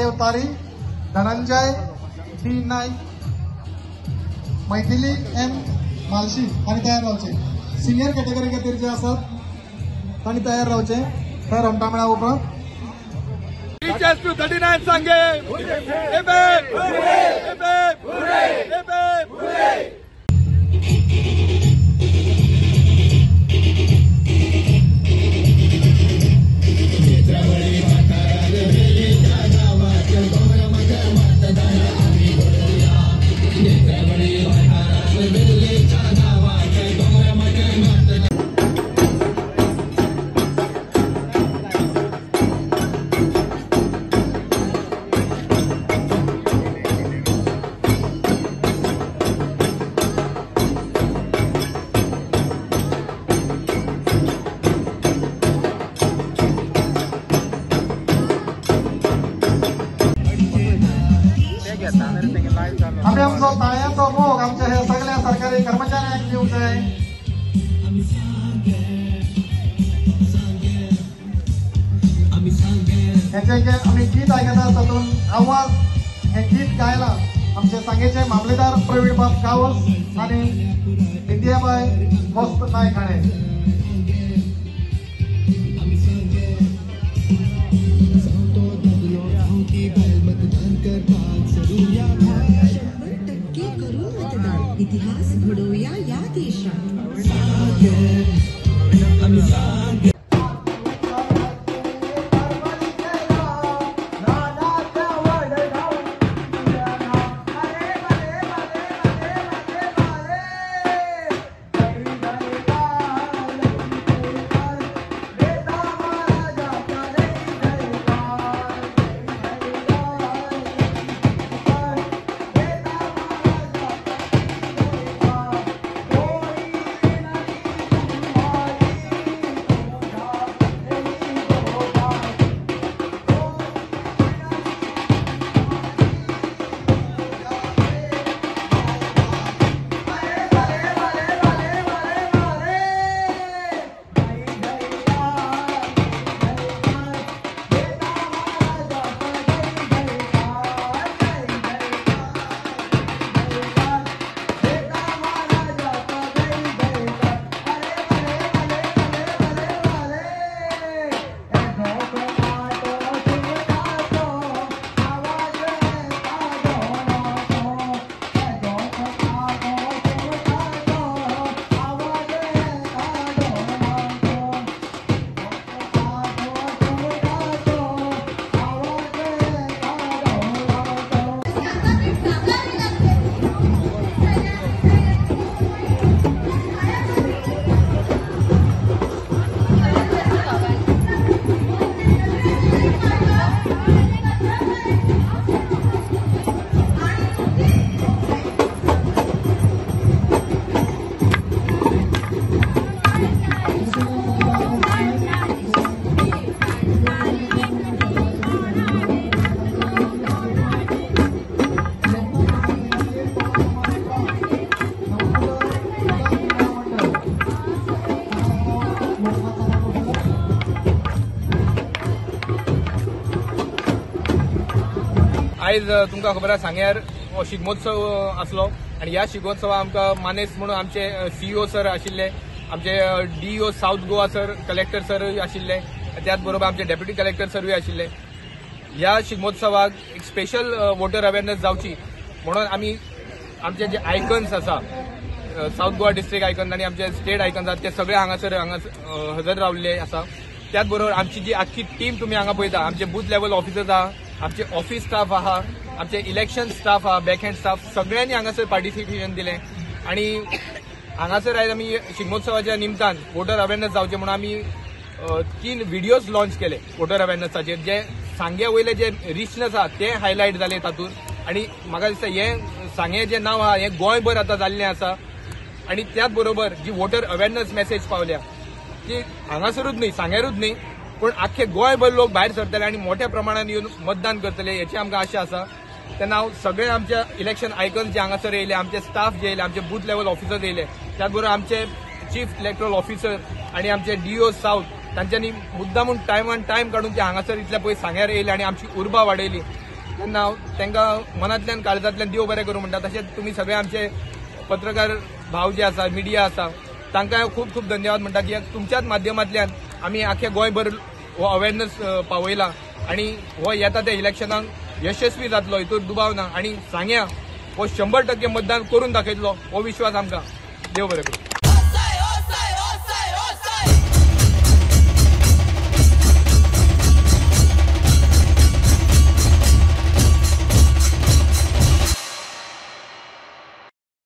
Mahadev Tari, Dhananjay D Naik, Maithili M Malshi हांणी तयार रावचे. सिनियर कॅटेगरी खातीर जे आसात तांणी तयार रावचे. थंय रोमटामेळा उपरांत 39 सांगे. आमी आमचो ताळयांचो मोग आमच्या ह्या सगळ्या सरकारी कर्मचाऱ्यांक दिवंक जाय. हेचे आमी गीत आयकतात तातूंत आवाज हे गीत गायला आमचे सांगेचे मामलेदार प्रवीण बाब गावस आनी विद्याबाय वस्त नायक हाणें. इतिहास घडवूया या देशात. आयज तुमकां खबर आसा सांग्यार हो शिगमोत्सव आसलो आनी ह्या शिगमोत्सवाक आमकां मानेस्त म्हणून आमचे सीईओ सर आशिल्ले, आमचे DEO south Goa sir, collector sir आशिल्ले, त्याच बरोबर आमचे डेप्युटी कलेक्टर सरूय आशिल्ले. ह्या शिगमोत्सवाक एक स्पेशल वोटर अवेरनेस जावची म्हणून आमी आमचे जे आयकन्स आसा, सावथ गोवा डिस्ट्रिक्ट आयकन्स आनी आमचे स्टेट आयकन्स आसा ते सगळे हांगासर हांगा हजर रावल्ले आसा. त्याच बरोबर आमची जी आख्खी टीम तुमी हांगा पळयता, आमचे बूथ लेवल ऑफिसर्स आहा, आमचे ऑफिस स्टाफ आहा, आमचे इलेक्शन स्टाफ आहा, बॅकहँड स्टाफ, सगळ्यांनी हांगासर पार्टिसिपेशन दिलें. आनी हांगासर आयज आमी शिगमोत्सवाच्या निमतान वोटर अवेरनेस जावचें म्हणून आमी 3 व्हिडियोज लॉन्च केले वोटर अवेरनेसाचेर, जे सांग्या वयले जे रिचनेस आहा ते हायलायट जाले तातूंत. आनी म्हाका दिसता हें सांगें जें नांव आहा हें गोंयभर आतां जाल्लें आसा. आनी त्याच बरोबर जी वोटर अवेरनेस मॅसेज पावल्या ती हांगासरूच न्ही, सांग्यारूच न्ही, पूण आख्खे गोंयभर लोक भायर सरतले आनी मोठ्या प्रमाणान येवन मतदान करतले हेची आमकां आशा आसा. तेन्ना हांव सगळे आमच्या इलेक्शन आयकन्स जे हांगासर येयले, आमचे स्टाफ जे येयले, आमचे बूथ लेवल ऑफिसर्स येयले, त्याच बरोबर आमचे चीफ इलेक्ट्रल ऑफिसर आनी आमचे डीओ सावथ, तांच्यांनी मुद्दामून टायमान टायम काडून ते हांगासर इतल्या पयस सांग्यार येयले आनी आमची उर्बा वाडयली. तेन्ना हांव तांकां मनांतल्यान काळजांतल्यान देव बरें करूं म्हणटा. तशेंच तुमी सगळे आमचे पत्रकार भाव जे आसा, मिडिया आसा, तांकां खूब खूब धन्यवाद म्हणटा की तुमच्याच माध्यमांतल्यान आमी आख्या गोंयभर हो अवेरनस पावयला आनी हो येता त्या इलेक्शनाक यशस्वी जातलो हितूर दुबाव ना आनी सांग्या हो 100% मतदान करून दाखयतलो हो विश्वास आमकां. देव बरें करूं.